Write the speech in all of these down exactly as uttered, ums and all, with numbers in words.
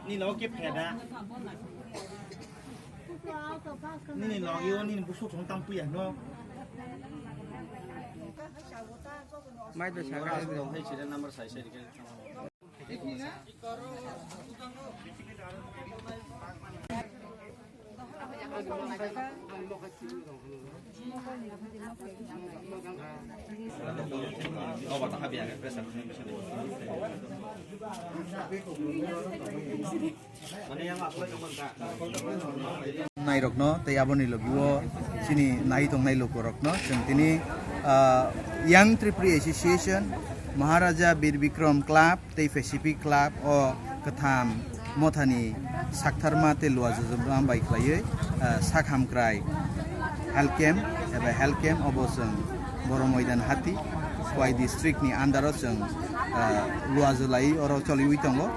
Ni logo ke pheda. Nini logi o nini busuk song tam puya no. Mai do saga. Hai sira number sai sai dikhe. Nairokno tei aboni logi o chini nai tongnai lukurokno chwng tini, ah, Young Tripuri Association, Maharaja Bir Bikram Club, tei Pacific Club o kwtham mothani saktharma tei luajwjwma bai khlaiwi, ah, sak hamkrai health camp eba health camp obo chwng Boro Moidan Hati, Khowai district ni under o chwng, ah, luajwlai oro choliwi tongo.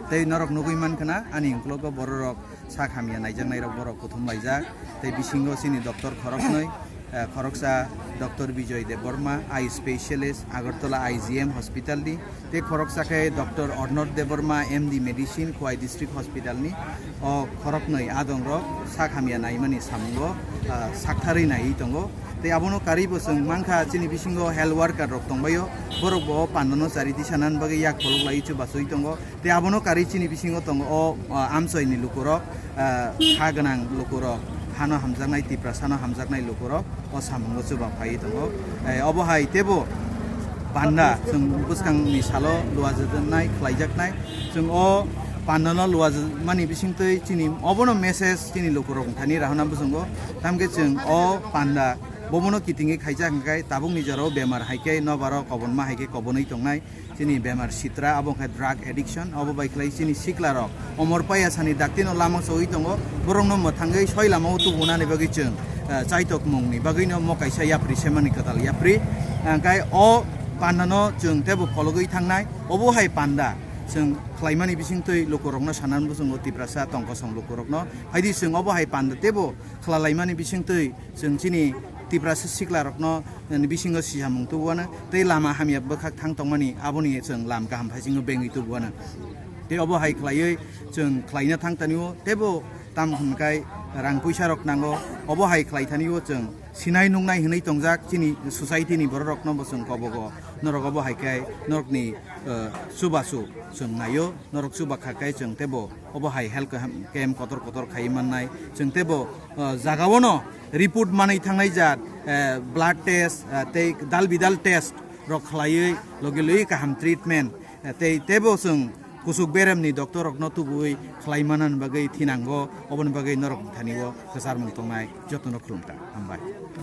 Tei norok nugwi mankha na ani uklogo bororok sak hamya naijaknairok borok kuthum laijak. Tei bisingo chini doctor khoroknwi, eh, khoroksa Doctor Bijoy Debbarma, eye specialist, Agartala I G M hospital ni, tei khoroksa khe Doctor Arnob Debbarma, M D medicine, Khowai district hospital ni. O khoroknwi adongrok sak hamya naimani samungo, ah, saktharwi naiwi tongo. Tei abono karwi bo chwng mankha chini bisingo health worker rok tongbaio, borok bo o pandano chari tisa nan bagwi yak pholok lai chubachu tongo. Tei abono karwi chini bisingo tongo o, ah, amchoi ni lukurok, ah, ha gwnang lukurok, hano hamjaknai, Tiprasano hamjaknai lukurok o samungo chuba phaiwi tongo. Eh, obo hai teibo panda chwng bwskangni salo luajaknai, khlaijaknai. Chwng o pandano luajak mani bisingtwi chini obono message chini lukurok thani rahona bwswngo. Tamkhe chwng o panda bobono kitingwi khaijak hwnkhe tabukni jorao bemar hai khe nobaro kobonma hai khe kobonwi tongnai. Chini bemar sitra, abo wngkha drug addiction, abo bai khlai chini siklarok omor paya sani daktino lama chogwi tongo, borokno mwthangwi soi lamao tubunani bagwi chwng, eh, chaitokmungni bagwino mo kaisa yapri semani kwtal yapri. Hwnkhe o pandano chwng teibo phologwi thangnai, obo hai panda chwng khlaimani bisingtwi lukurokno sanani bwswngo Tiprasa tongkosong lukurokno. Phaidi chwng obo hai panda teibo khlalaimani bisingtwi chwng chini Tiprasa siklarokno, eh, bisingo sisamung tubuano tei lama hamya bwkhak thang tongmani aboni chwng lam kaham phaisingo bengwi tubuano. Tei obo hai khlaiwi chwng khlaina thang tanio teibo tam hwnkhai rang puisarok nango, obo hai khlai thanio chwng sinai nuknai hwnwi tongjak chini society ni bororokno bo chwng kobogo norok obo hai khe norokni, eh, chubachu chwng naio. Norok chuba kha khe chwng teibo obo hai health camp kotor kotor khai mannai. Chwng teibo, ah, jagaono report manwi thangnai jat, eh, blood test, ah, tei dal bidal test rok khlaiwi logi logi kaham treatment, eh, tei teibo chwng kuchuk beremni doctor rokno tubui khlai manani bagwi thinango, oboni bagwi norok thani o kwchar mung tongnai jotono khulumkha. Hambai.